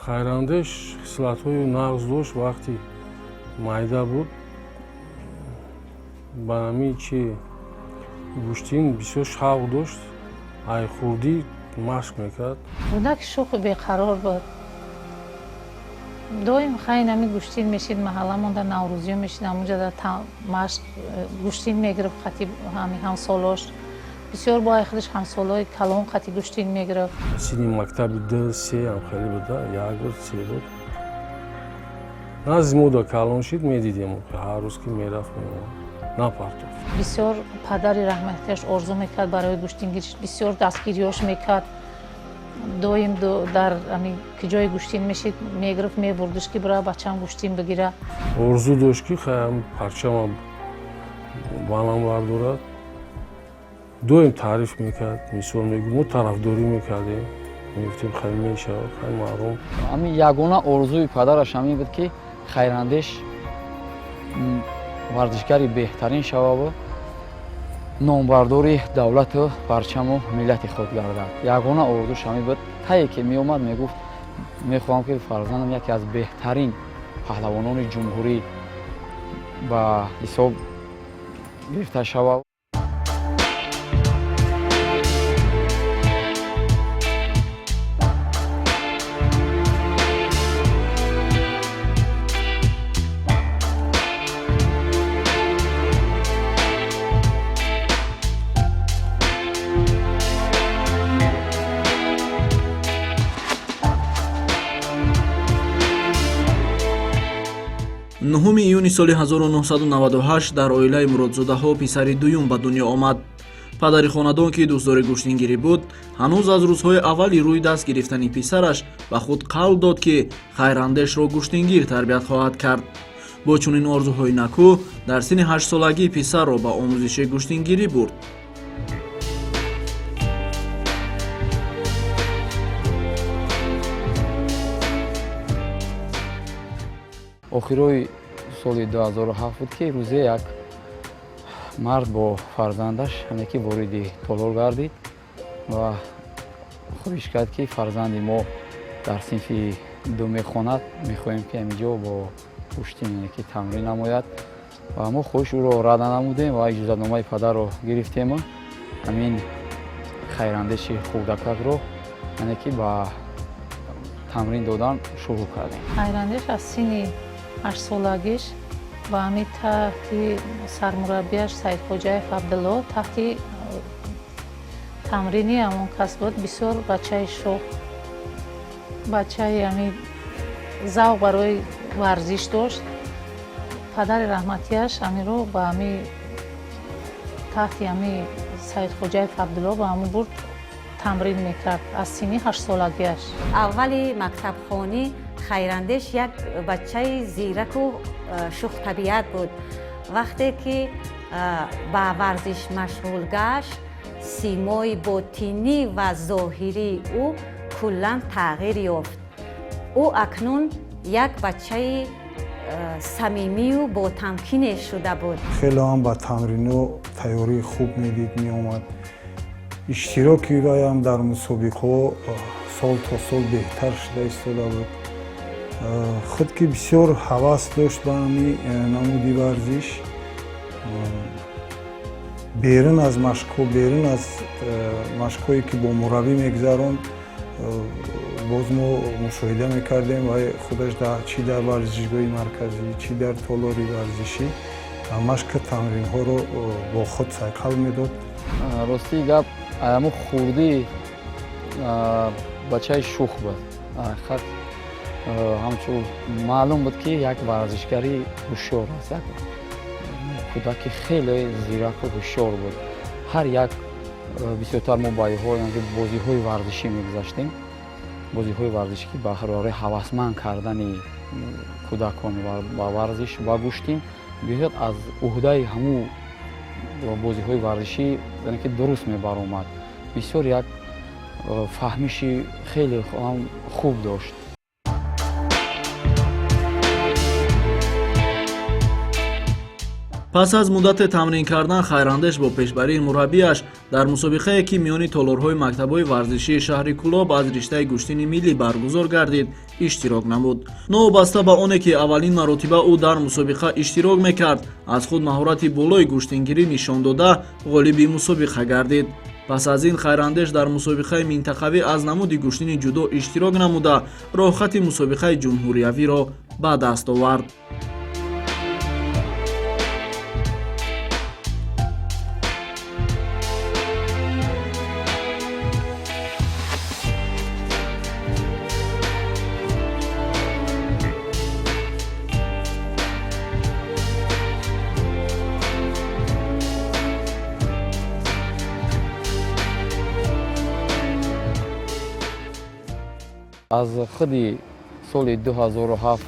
Хайрандеш хислатҳои нағз дошт. Вақти майда буд, ба ҳамин чи гӯштин бисёр шавқ дошт, ай хурдӣ машқ мекард. Кӯдаки шӯху беқарор буд. Доим хайн ҳами гӯштин мешид, маҳалламонда наврӯзиё мешид, ҳамунҷа машқ гӯштин мегирифт қати ҳами ҳамсолош. Бисёр бо худаш ҳамсолои калон қати гӯштин мегирифт. Синни мактаби ду се ҳам хеле буда, як буд, се буд, назди мо да калон шид, медидем, ҳар рӯз ки мерафт, меомад, напартофт. Бисёр падари раҳматияш орзу мекард барои гӯштингириш, бисёр дастгириёш мекард. Доим дар ки ҷои гӯштин мешид, мегирифт, мебурдиш, ки бира, бачам, гӯштин бигира. Орзу дошт, ки парчама баланд бардорад. Доим таъриф мекард, мисол мегӯ, мо тарафдорӣ мекардем, мегуфтем, хай, мешавад, хай, маълум. Ҳамин ягона орзуи падараш ҳамин буд, ки Хайрандеш варзишгари беҳтарин шававу номбардори давлату парчаму миллати худ гардад. Ягона орзуш ҳамин буд. Тае ки меомад, мегуфт, мехоҳам, ки фарзандам яке аз беҳтарин паҳлавонони ҷумҳурӣ ба ҳисоб гирифта шавад. 9 июни соли 1998 дар оилаи Муродзодаҳо писари дуюм ба дунё омад. Падари хонадон, ки дӯстдори гӯштингирӣ буд, ҳанӯз аз рӯзҳои аввали рӯи даст гирифтани писараш ба худ қавл дод, ки Хайрандешро гӯштингир тарбият хоҳад кард. Бо чунин орзуҳои накӯ дар синни ҳаштсолагӣ писарро ба омӯзиши гӯштингирӣ бурд. Охирои соли 2007 буд, ки рӯзе як мард бо фарзандаш ҳаме ки вориди толор гардид ва хоҳиш кард, ки фарзанди мо дар синфи ду мехонад, мехоҳем, ки ҳаминҷо бо гӯштин ки тамрин намояд. Ва мо хоҳиш ӯро рад намудем ва иҷозатномаи падарро гирифтему ҳамин Хайрандеши хурдакакро, яъне ки ба тамрин додан шурӯъ кардем. Хайрандеш аз синни ҳаштсолагиш ба ҳамин таҳти сармураббияш Саидхоҷаев Абдулло, таҳти тамрини ҳамон кас буд. Бисёр бачаи шоҳ, бачаи ҳамин завқ барои варзиш дошт. Падари раҳматияш ҳаминро ба ҳами таҳти ҳами Саидхоҷаев Абдулло ба ҳамон бурд, тамрин мекард аз синни ҳаштсолагиаш. Аввали мактабхонӣ Хайрандеш як бачаи зираку шӯхтабиат буд. Вақте ки ба варзиш машғул гашт, симои ботинӣ ва зоҳирии ӯ куллан тағйир ёфт. Ӯ акнун як бачаи самимию ботамкине шуда буд. Хеле ҳам ба тамринҳо тайёрии хуб медид, меомад. Иштироки вайам дар мусобиқаҳо сол то сол беҳтар шуда истода буд. Худ ки бисёр ҳавас дошт ба ҳамин намуди варзиш. Берун аз машқҳо, берун аз машқҳое, ки бо мураббӣ мегузаронд, боз мо мушоҳида мекардем, вай худаш чӣ дар варзишгоҳи марказӣ, чӣ дар толори варзишӣ машқу тамринҳоро бо худ сайқал медод. Ростии гап, аямо хурдӣ бачаи шух буд. Ҳақиқат, ҳамчун маълум буд, ки як варзишгари ҳушёр аст. Як кӯдаки хеле зираку ҳушёр буд. Ҳар як бисёртар мо баиҳо бозиҳои варзишӣ мегузаштем, бозиҳои варзишӣ, ки барои ҳавасманд кардани кӯдакон ба варзиш, ба гӯштин, бисёр аз уҳдаи ҳамун бозиҳои варзишӣ, яъне ки дуруст мебаромад. Бисёр як фаҳмиши хеле хуб дошт. Пас аз муддате тамрин кардан, Хайрандеш бо пешбарии мураббиаш дар мусобиқае, ки миёни толорҳои мактабҳои варзишии шаҳри Кӯлоб аз риштаи гӯштини миллӣ баргузор гардид, иштирок намуд. Новобаста ба оне ки аввалин маротиба ӯ дар мусобиқа иштирок мекард, аз худ маҳорати болои гӯштингирӣ нишон дода, ғолиби мусобиқа гардид. Пас аз ин Хайрандеш дар мусобиқаи минтақавӣ аз намуди гӯштини ҷудо иштирок намуда, роҳхати мусобиқаи ҷумҳуриявиро ба даст овард. Аз худи соли 2007,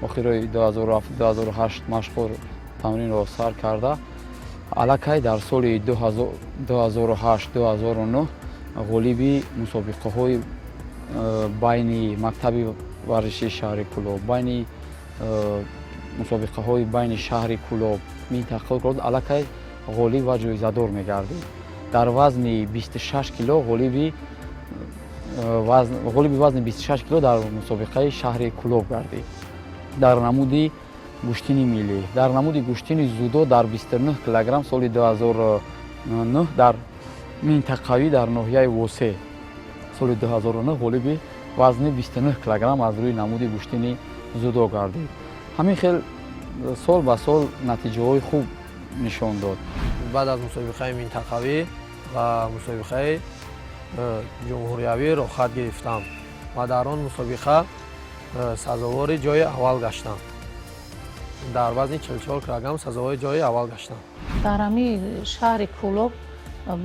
охирои 2007, 2008 машқу тамринро сар карда, аллакай дар соли 2008, 2009 ғолиби мусобиқаҳои байни мактаби варзишии шаҳри Кӯлоб, байни мусобиқаҳои байни шаҳри Кӯлоб, минтақаи Кӯлоб аллакай ғолиб ва ҷоизадор мегардид. Дар вазни 26 кило ғолиби вазни 26 кило дар мусобиқаи шаҳри Кӯлоб гардид. Дар намуди гӯштини миллӣ, дар намуди гӯштини дзюдо дар 29 килограмм соли 2009 дар минтақавӣ дар ноҳияи Восе соли 2009 ғолиби вазни 29 килограмм аз рӯи намуди гӯштини дзюдо гардид. Ҳамин хел сол ба сол натиҷаҳои хуб нишон дод. Баъд аз мусобиқаи минтақавӣ ва мусобиқаи ҷумҳуриявӣ роҳхат гирифтам ва дар он мусобиқа сазовори ҷои аввал гаштам. Дар вазни 44 килограмм сазовори ҷои аввал гаштам. Дар ҳами шаҳри Кӯлоб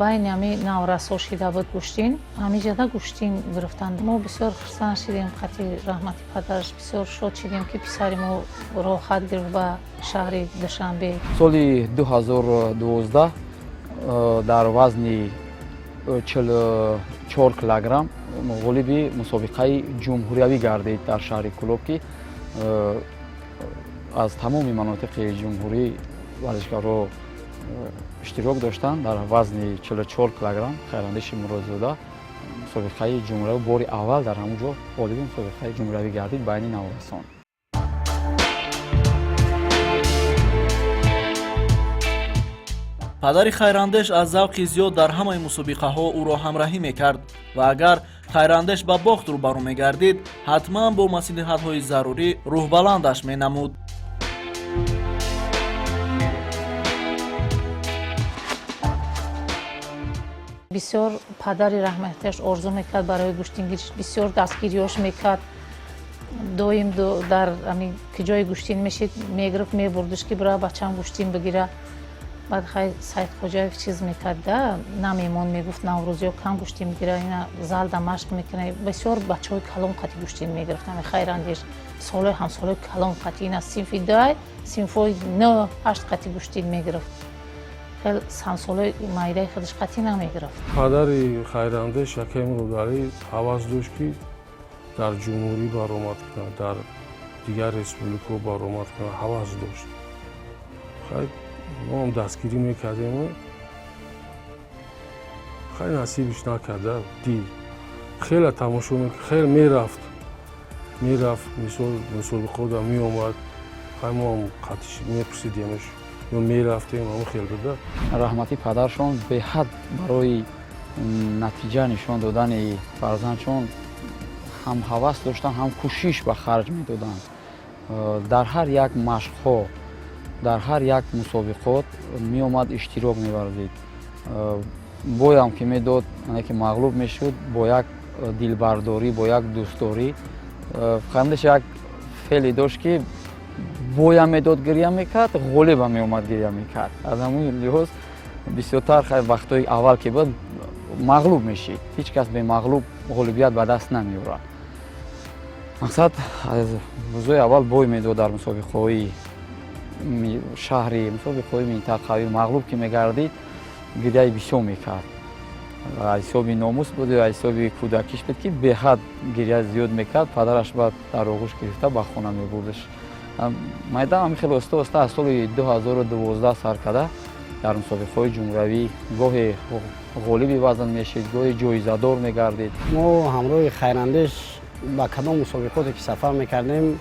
байни ҳами наврасҳо шида буд гӯштин, ҳамиҷада гӯштин гирифтанд. Мо бисёр хурсанд шидем, қати раҳмати падараш бисёр шод шидем, ки писари мо роҳхат гирифт ба шаҳри Душанбе. Соли 2012 дар вазни 44 килограмм ғолиби мусобиқаи ҷумҳуриявӣ гардид дар шаҳри Кӯлоб, ки аз тамоми манотиқи ҷумҳурӣ варзишгарҳо иштирок доштанд. Дар вазни 44 килограмм Хайрандеши Муродзода мусобиқаи ҷумҳуриявӣ бори аввал дар ҳамон ҷо ғолиби мусобиқаи ҷумҳуриявӣ гардид байни наврасон. Падари Хайрандеш аз завқи зиёд дар ҳамаи мусобиқаҳо ӯро ҳамраҳӣ мекард ва агар Хайрандеш ба бохт рӯбарӯ мегардид, ҳатман бо маслиҳатҳои зарурӣ рӯҳбаландаш менамуд. Бисёр падари раҳматиаш орзу мекард барои гӯштингириш, бисёр дастгириёш мекард. Доим дар ки ҷои гӯштин мешид, мегирифт, мебурдиш, ки бира, бачам, гӯштин бигира. Баъд хай Саидхоҷаев чиз мекард да, намемон, мегуфт, наврӯзиё кам гӯштин бигира, ина залда машқ мекуна. Бисёр бачаҳои калон қати гӯштин мегирифт ами Хайрандеш, солҳои ҳамсолҳои калон қати, ина синфи дай, синфҳои нӯ, ҳашт қати гӯштин мегирифт. Хел ҳамсолҳои майдаи худаш қати намегирифт. Падари Хайрандеш, акаи Муродалӣ, ҳавас дошт, ки дар ҷумҳурӣ баромад кунад, дар дигар республикаҳо баромад кунад, ҳавас дошт. Хай, мо ҳам дастгирӣ мекардему, хай, насибиш накарда. Дид, хеле тамошо, хеле мерафт, мисол, мусобиқода меомад. Хай, мо ҳам қатиш мепурсидемш ё мерафтем, ҳамон хел буда. Раҳмати падаршон беҳад барои натиҷа нишон додани фарзандшон ҳам ҳавас доштанд, ҳам кӯшиш ба харҷ медоданд. Дар ҳар як машқҳо, дар ҳар як мусобиқот меомад, иштирок меварзид. Боям ки медод, ки мағлуб мешуд, бо як дилбардорӣ, бо як дӯстдорӣ. Хайрандеш як феъле дошт, ки боям медод, гиря мекард, ғолибам меомад, гиря мекард. Аз ҳамун лиҳоз бисёртар, хай, вақтҳои аввал ки буд, мағлуб мешид. Ҳеҷ кас бемағлуб ғолибият ба даст намеорад. Мақсад, аз рӯзҳои аввал бой медод дар мусобиқаҳои шаҳрӣ, мусобиқаҳои минтақавӣ. Мағлуб ки мегардид, гиряи бисёр мекард. Аз ҳисоби номус буд ё аз ҳисоби кӯдакиш буд, ки беҳад гиря зиёд мекард. Падараш баъд дар оғӯш гирифта ба хона мебурдаш. Майдан ҳамин хеле оста оста аз соли 2012 сар карда дар мусобиқаҳои ҷумҳуриявӣ гоҳе ғолиби вазн мешид, гоҳе ҷоизадор мегардид. Мо ҳамроҳи Хайрандеш ба кадом мусобиқоте ки сафар мекардем,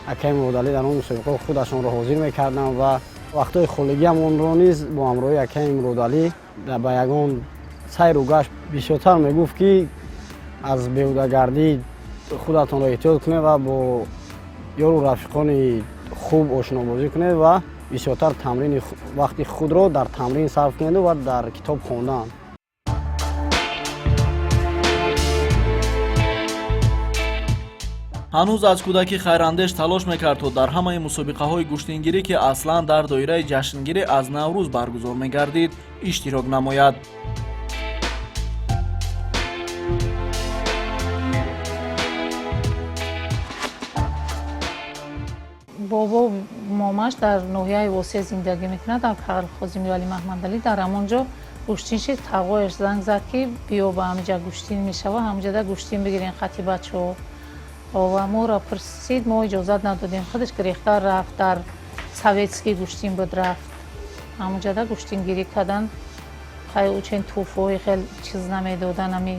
акаи Муродалӣ дар он мусобиқо худашонро ҳозир мекарданд ва вақтҳои холигиамонро низ бо ҳамроҳи акаи Муродалӣ ба ягон сайру гашт. Бисёртар мегуфт, ки аз беҳудагардӣ худатонро эҳтиёт кунед ва бо ёру рафиқони хуб ошнобозӣ кунед ва бисёртар тамрини вақти худро дар тамрин сарф кунеду ва дар китоб хондан. Ҳанӯз аз кӯдакӣ Хайрандеш талош мекард, то дар ҳамаи мусобиқаҳои гӯштингирӣ, ки аслан дар доираи ҷашнгирӣ аз Наврӯз баргузор мегардид, иштирок намояд. Бобо момаш дар ноҳияи Восе зиндагӣ мекунад, дар колхози Мирали Маҳмадалӣ. Дар ҳамон ҷо гӯштин шид. Тағояш занг зад, ки биё, ба ҳамиҷа гӯштин мешава, ҳамиҷада гӯштин бигирен хати бачаҳо. Ва моро пурсид, мо иҷозат надодем. Худаш гирехта рафт, дар советский гӯштин буд, рафт, ҳамонҷада гӯштингирӣ кардан. Хай, учен тӯҳфаҳои хел чиз намедодан, ами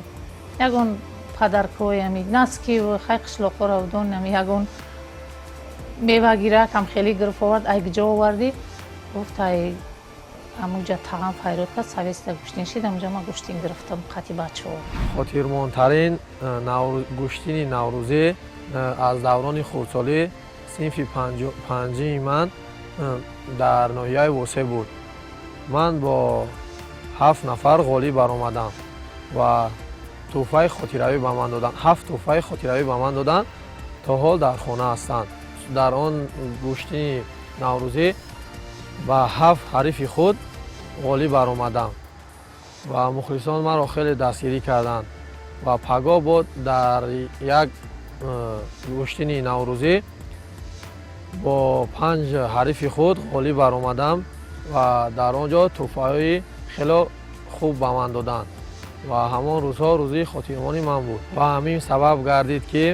ягон подаркҳои, ами носки. Хай, қишлоқҳоро будон, ами ягон мевагирак ҳам хеле гирифт овард. Ай куҷо овардӣ? Гуфт, ай ҳамунҷа тағам файрод кард, советский гӯштин шид, ҳамунҷа ман гӯштин гирифтам қати бачаҳо. Хотирмонтарин гӯштини наврӯзӣ аз даврони хурдсолӣ синфи панҷии ман дар ноҳияи Восе буд. Ман бо ҳафт нафар ғолиб баромадам ва тӯҳфаи хотиравӣ ба ман доданд. Ҳафт тӯҳфаи хотиравӣ ба ман доданд, то ҳол дар хона ҳастанд. Дар он гӯштини наврӯзӣ ба ҳафт ҳарифи худ ғолиб баромадам ва мухлисон маро хеле дастгирӣ карданд. Ва пагоҳ бод дар як гӯштини наврӯзӣ бо панҷ ҳарифи худ ғолиб баромадам ва дар он ҷо тӯҳфаҳои хело хуб ба ман доданд. Ва ҳамон рӯзҳо рӯзи хотирмони ман буд ва ҳамин сабаб гардид, ки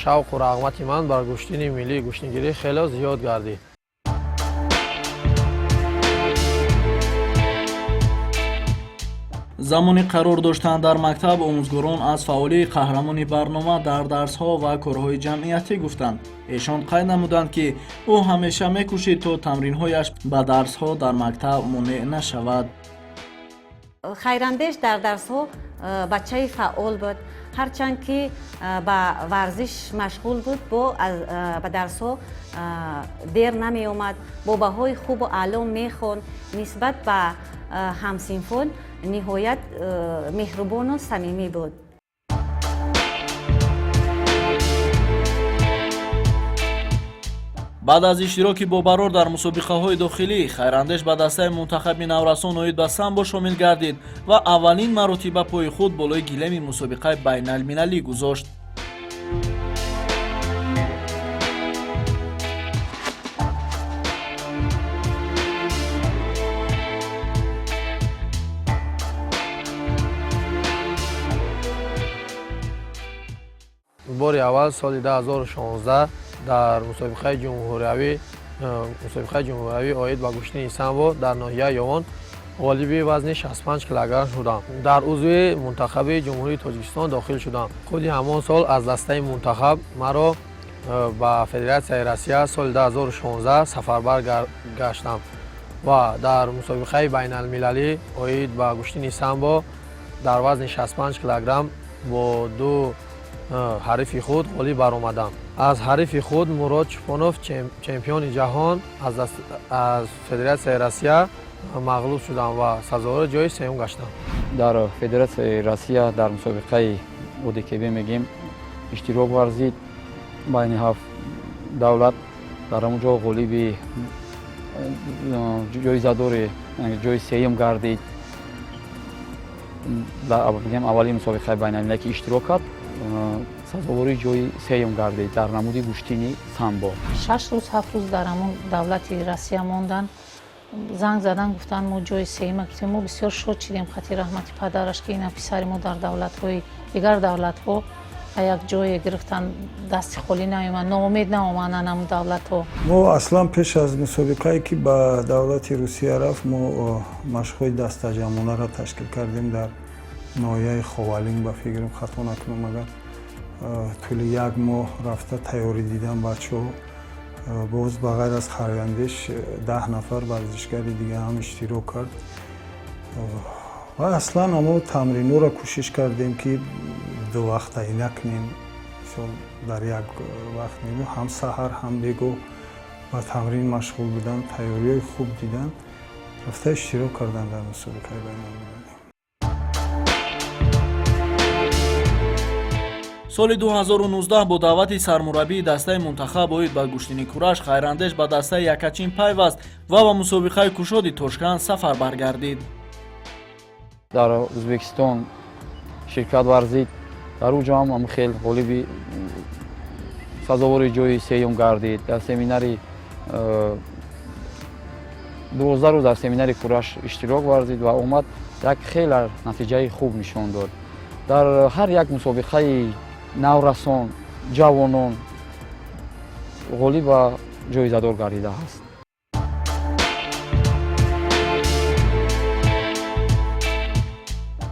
шавқу рағбати ман бар гӯштини миллии гӯштингирӣ хело зиёд гардид. Замони қарор доштан дар мактаб омӯзгорон аз фаъолии қаҳрамони барнома дар дарсҳо ва корҳои ҷамъиятӣ гуфтанд. Эшон қайд намуданд, ки ӯ ҳамеша мекӯшид, то тамринҳояш ба дарсҳо дар мактаб монеъ нашавад. Хайрандеш дар дарсҳо бачаи фаъол буд. Ҳарчанд ки ба варзиш машғул буд, бо ба дарсҳо дер намеомад, бо баҳои хубу аъло мехонд. Нисбат ба ҳамсинфон ниҳоят меҳрубону самимӣ буд. Баъд аз иштироки бобарор дар мусобиқаҳои дохилӣ, Хайрандеш ба дастаи мунтахаби наврасон оид ба самбо шомил гардид ва аввалин маротиба пои худ болои гилеми мусобиқаи байналмилалӣ гузошт. Бори аввал соли 2016 дар мусобиқаи ҷумҳуриявӣ оид ба гӯштини самбо дар ноҳияи Ёвон ғолиби вазни 65 килограмм шудам, дар узви мунтахаби Ҷумҳурии Тоҷикистон дохил шудам. Худи ҳамон сол аз дастаи мунтахаб маро ба Федератсияи Россия соли 2016 сафарбар гаштам ва дар мусобиқаи байналмилалӣ оид ба гӯштини самбо дар вазни 65 килограмм бо ду ҳарифи худ ғолиб баромадам. Аз ҳарифи худ Мурод Чупонов, чемпиони ҷаҳон аз Федератсияи Россия, мағлуб шудам ва сазовори ҷои сеюм гаштам. Дар Федератсияи Россия дар мусобиқаи ОДКБ мегем иштирок варзид байни ҳафт давлат. Дар ҳамон ҷо ғолиби ҷоизадори ҷои сеюм гардид. Мегем, аввалин мусобиқаи байналмилалӣ ки иштирок кард, сазовори ҷои сеюм гардид дар намуди гӯштини самбо. 6 рӯз, 7 рӯз дар ҳамон давлати Россия мондан. Занг задан, гуфтанд, мо ҷои сеюма гирифтем. Мо бисёр шод шидем хати раҳмати падараш, ки ина писари мо дар давлатҳои дигар давлатҳо. Як ҷое гирифтан, дасти холӣ наомад, ноумед наомаданд ҳамун давлатҳо. Мо аслан пеш аз мусобиқае, ки ба давлати Русия рафт, мо машқҳои дастаҷамъонаро ташкил кардем дар ноҳияи Ховалинг, ба фикрам, хато накунам агар, тӯли як моҳ рафта тайёрӣ дидан бачаҳо. Боз ба ғайр аз Хайрандеш 10 нафар варзишгари дига ҳам иштирок кард ва аслан мо тамринҳоро кӯшиш кардем, ки дувақтаӣ накунем, мисол, дар як вақт, ҳам саҳар, ҳам бегоҳ ба тамрин машғул будан, тайёриҳои хуб дидан, рафта иштирок кардан дар мусобиқаи байналмилалӣ. Соли 2019 бо даъвати сармураббии дастаи мунтахаб оид ба гӯштини кураш Хайрандеш ба дастаи Якачин пайваст ва ба мусобиқаи кушоди Тошканд сафар баргардид. Дар Ӯзбекистон ширкат варзид. Дар он ҷо ҳам хел ғолиби сазовори ҷои сеюм гардид. Дар семинари 12 рӯз дар семинари кураш иштирок варзид ва омад, як хеле натиҷаи хуб нишон дод. Дар ҳар як мусобиқаи наврасон, ҷавонон ғолиб ва ҷоизадор гардидааст.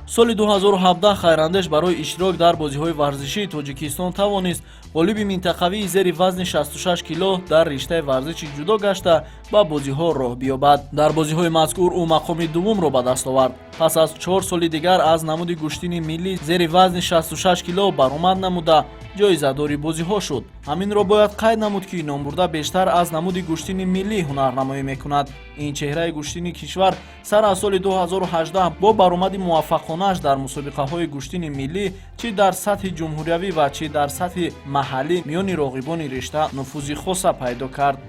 Соли 2017 Хайрандеш барои иштирок дар бозиҳои варзишии Тоҷикистон тавонист ғолиби минтақавии зери вазни 66 кило дар риштаи варзиши ҷудо гашта, ба бозиҳо роҳ биёбад. Дар бозиҳои мазкур ӯ мақоми дуввумро ба даст овард. Пас аз 4 соли дигар аз намуди гӯштини миллӣ зери вазни 66 кило баромад намуда, ҷоизадори бозиҳо шуд. Ҳаминро бояд қайд намуд, ки номбурда бештар аз намуди гӯштини миллӣ ҳунарнамоӣ мекунад. Ин чеҳраи гӯштини кишвар сар аз соли 2018 бо баромади муваффақонааш дар мусобиқаҳои гӯштини миллӣ, чӣ дар сатҳи ҷумҳуриявӣ ва чӣ дар сатҳи маҳаллӣ, миёни роғибони ришта нуфузи хоса пайдо кард.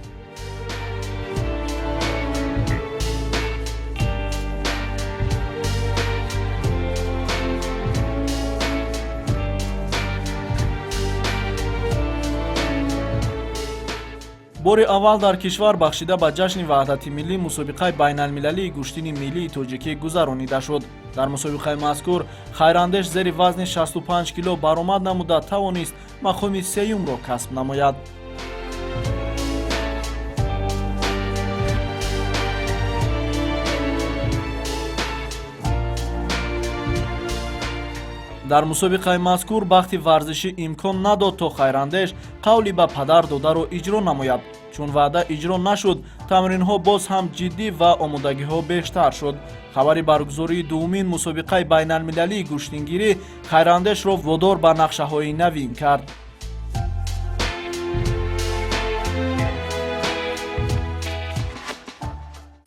Бори аввал дар кишвар бахшида ба ҷашни ваҳдати миллӣ мусобиқаи байналмилалии гӯштини миллии тоҷикӣ гузаронида шуд. Дар мусобиқаи мазкур Хайрандеш зери вазни 65 кило баромад намуда, тавонист мақоми сеюмро касб намояд. Дар мусобиқаи мазкур бахти варзишӣ имкон надод, то Хайрандеш қавли ба падар додаро иҷро намояд. Чун ваъда иҷро нашуд, тамринҳо боз ҳам ҷиддӣ ва омодагиҳо бештар шуд. Хабари баргузории дуввумин мусобиқаи байналмилалии гӯштингирӣ Хайрандешро водор ба нақшаҳои навин кард.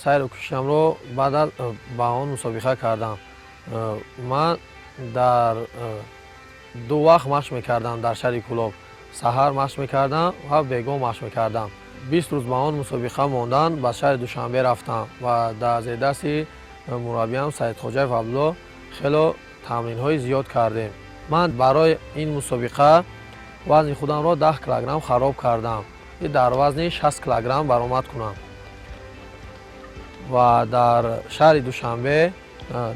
Сайру кӯшишамро баъд аз ба он мусобиқа кардам. Ман дар ду вақт машқ мекардам дар шаҳри Кӯлоб: саҳар машқ мекардам ва бегоҳ машқ мекардам. 20 рӯз ба он мусобиқа мондан ба шаҳри Душанбе рафтам ва дар зердасти мураббиям Саидхоҷаев Абдулло хело тамринҳои зиёд кардем. Ман барои ин мусобиқа вазни худамро 10 килограмм хароб кардам, ки дар вазни 60 килограмм баромад кунам, ва дар шаҳри Душанбе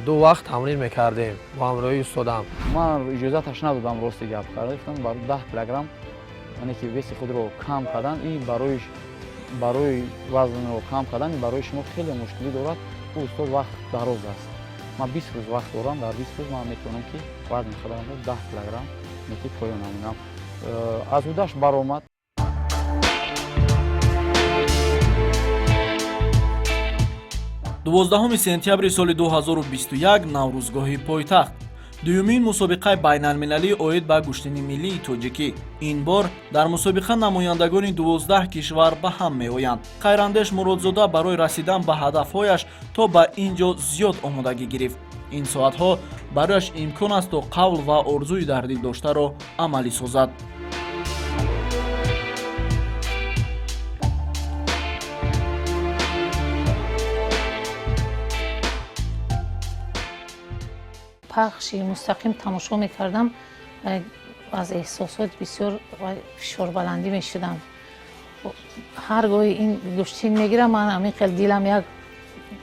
ду вақт тамрин мекардем бо ҳамроҳии устодам. Ман иҷозаташ надодам, рости гап карда гуфтам, бар 10 килограмм, яъне ки веси худро кам кардан, ин барои вазнро кам кардан барои шумо хеле мушкилӣ дорад. Ӯ устод, вақт дароз аст, ман 20 рӯз вақт дорам, дар 20 рӯз ман метавонам, ки вазни худамро 10 килограмм неки поён намоям. Аз ӯдаш баромад. 12 сентябри соли 2021, наврӯзгоҳи пойтахт, дуюмин мусобиқаи байналмилалӣ оид ба гӯштини миллии тоҷикӣ. Ин бор дар мусобиқа намояндагони 12 кишвар ба ҳам меоянд. Хайрандеш Муродзода барои расидан ба ҳадафҳояш то ба ин ҷо зиёд омодагӣ гирифт. Ин соатҳо барояш имкон аст, то қавл ва орзуи дар дил доштаро амалӣ созад. Пахши мустақим тамошо мекардам, аз эҳсосот бисёр фишорбаландӣ мешудам. Ҳар гоҳи ин гӯштин мегирам, ман ҳамин хел дилам як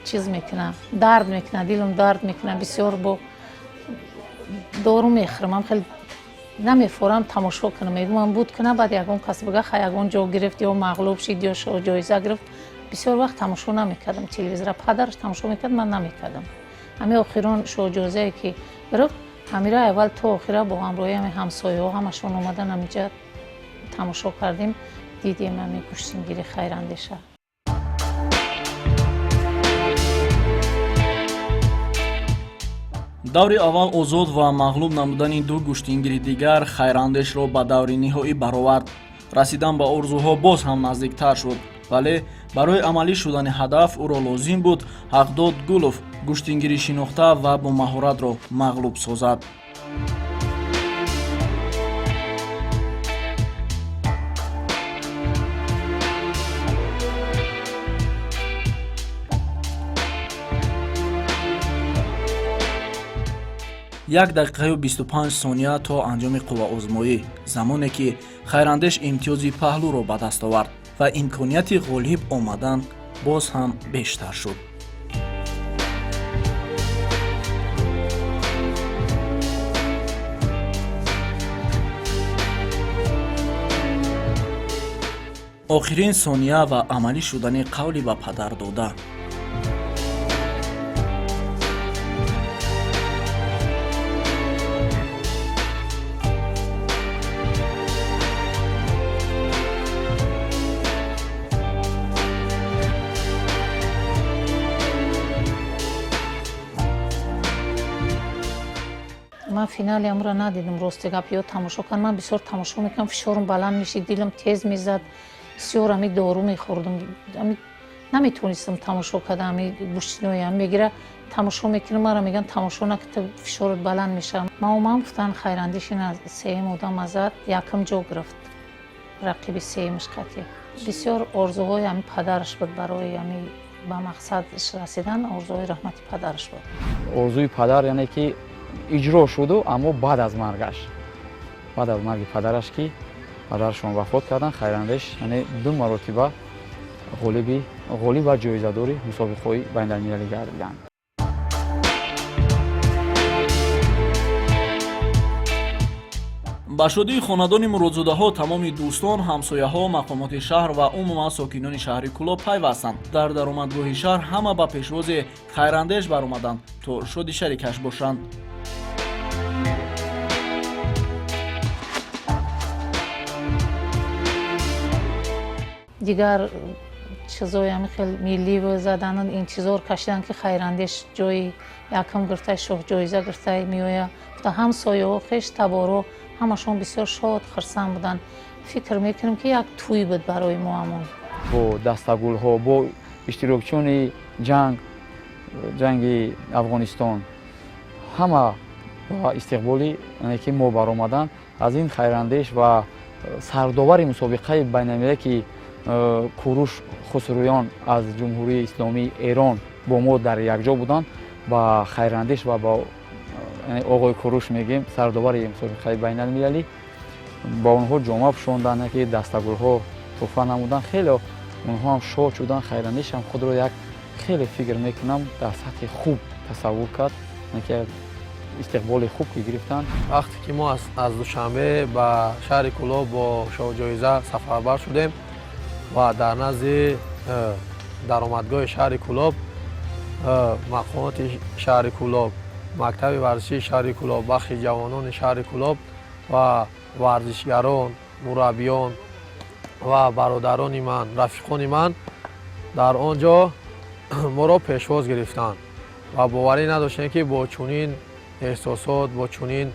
чиз мекунам, дард мекунад, дилам дард мекунад бисёр, бо дору мехӯрам, ам хел. Намефорам тамошо кунам, мегӯям буд кунам, баъд ягон кас бига ха ягон ҷо гирифт ё мағлуб шид ё ҷоиза гирифт. Бисёр вақт тамошо намекардам телевизора. Падараш тамошо мекард, ман намекардам. Ҳамин охирон шоҳҷоизае ки гирифт, ҳамира аввал то охира бо ҳамроҳи ҳами ҳамсояҳо ҳамашон омадан, ҳаминҷа тамошо кардем, дидем ҳами гӯштингири Хайрандеша. Даври аввал озод ва мағлуб намудани ду гӯштингири дигар Хайрандешро ба даври ниҳоӣ баровард. Расидан ба орзуҳо боз ҳам наздиктар шуд, вале барои амалӣ шудани ҳадаф ӯро лозим буд Ҳақдод Гулов, гӯштингири шинохта ва бомаҳоратро мағлуб созад. 1 дақиқаю 25 сония то анҷоми қувваозмоӣ, замоне ки Хайрандеш имтиёзи паҳлӯро ба даст овард ва имконияти ғолиб омадан боз ҳам бештар шуд. Охирин сония ва амалӣ шудани қавли ба падар дода. Ман финали амро надидам, рости гап, ё тамошо кардам. Ман бисёр тамошо мекунам, фишорам баланд мешид, дилам тез мезад, бисёр ами дору мехӯрдам, наметонистам тамошо карда. Ами гӯштиноям мегира, тамошо мекунам, мара меган тамошо накарда, фишорат баланд мешавад. Ман омам, гуфтан Хайрандеш ин сеюм одам азад, якум ҷо гирифт, рақиби сеюмаш қатъи. Бисёр орзуҳои ами падараш буд, барои ами ба мақсадш расидан орзуҳои раҳмати падараш буд. Орзуи падар яъне ки иҷро шуду, аммо баъд аз маргаш, баъд аз марги падараш, ки падарашон вафот карданд, Хайрандеш яъне ду маротиба ғолиб ва ҷоизадори мусобиқаҳои байналмилалӣ гардиданд. Ба шодии хонадони Муродзодаҳо тамоми дӯстон, ҳамсояҳо, мақомоти шаҳр ва умуман сокинони шаҳри Кӯлоб пайвастанд. Дар даромадгоҳи шаҳр ҳама ба пешвози Хайрандеш баромаданд, то шоди шарикаш бошанд. Дигар чизои ҳами хел миллӣ задану интизор кашидан, ки Хайрандеш ҷои якум гирифтай, шоҳҷоиза гирифтай меоя. Гуфта ҳамсояҳо, хеш таборо ҳамашон бисёр шод, хурсанд буданд. Фикр мекунем, ки як тӯй буд барои мо ҳамон. Бо дастагулҳо, бо иштирокчиёни ҷанги Афғонистон ҳама ба истиқболи ки мо баромаданд. Аз ин Хайрандеш ва сардовари мусобиқаи байналмилалӣ, ки Куруш Хусрӯён аз Ҷумҳурии Исломии Эрон бо мо дар якҷо буданд, ба Хайрандеш ва ба оғои Куруш мегӯем, сардовари мусобиқаи байналмилалӣ, ба онҳо ҷома пӯшонданд, ки дастагулҳо туҳфа намуданд. Хеле онҳо ҳам шод шуданд. Хайрандеш ҳам худро як хеле фикр мекунам дар сатҳи хуб тасаввур кард, ки истиқболи хуб ки гирифтанд. Вақте ки мо аз Душанбе ба шаҳри Кӯлоб бо шоҳҷоиза сафарбар шудем ва дар назди даромадгоҳи шаҳри Кӯлоб мақомоти шаҳри Кӯлоб, мактаби варзишии шаҳри Кӯлоб, бахши ҷавонони шаҳри Кӯлоб ва варзишгарон, мураббиён ва бародарони ман, рафиқони ман дар он ҷо моро пешвоз гирифтанд ва боварӣ надоштем, ки бо чунин эҳсосот, бо чунин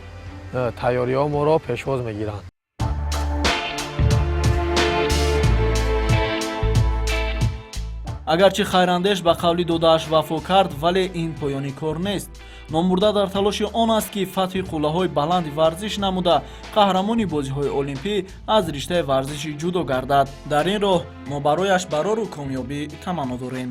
тайёриҳо моро пешвоз мегиранд. Агарчи Хайрандеш ба қавли додааш вафо кард, вале ин поёни кор нест. Номбурда дар талоши он аст, ки фатҳи қуллаҳои баланди варзиш намуда, қаҳрамони бозиҳои олимпӣ аз риштаи варзиши ҷудо гардад. Дар ин роҳ мо барояш барору комёбӣ таманно дорем.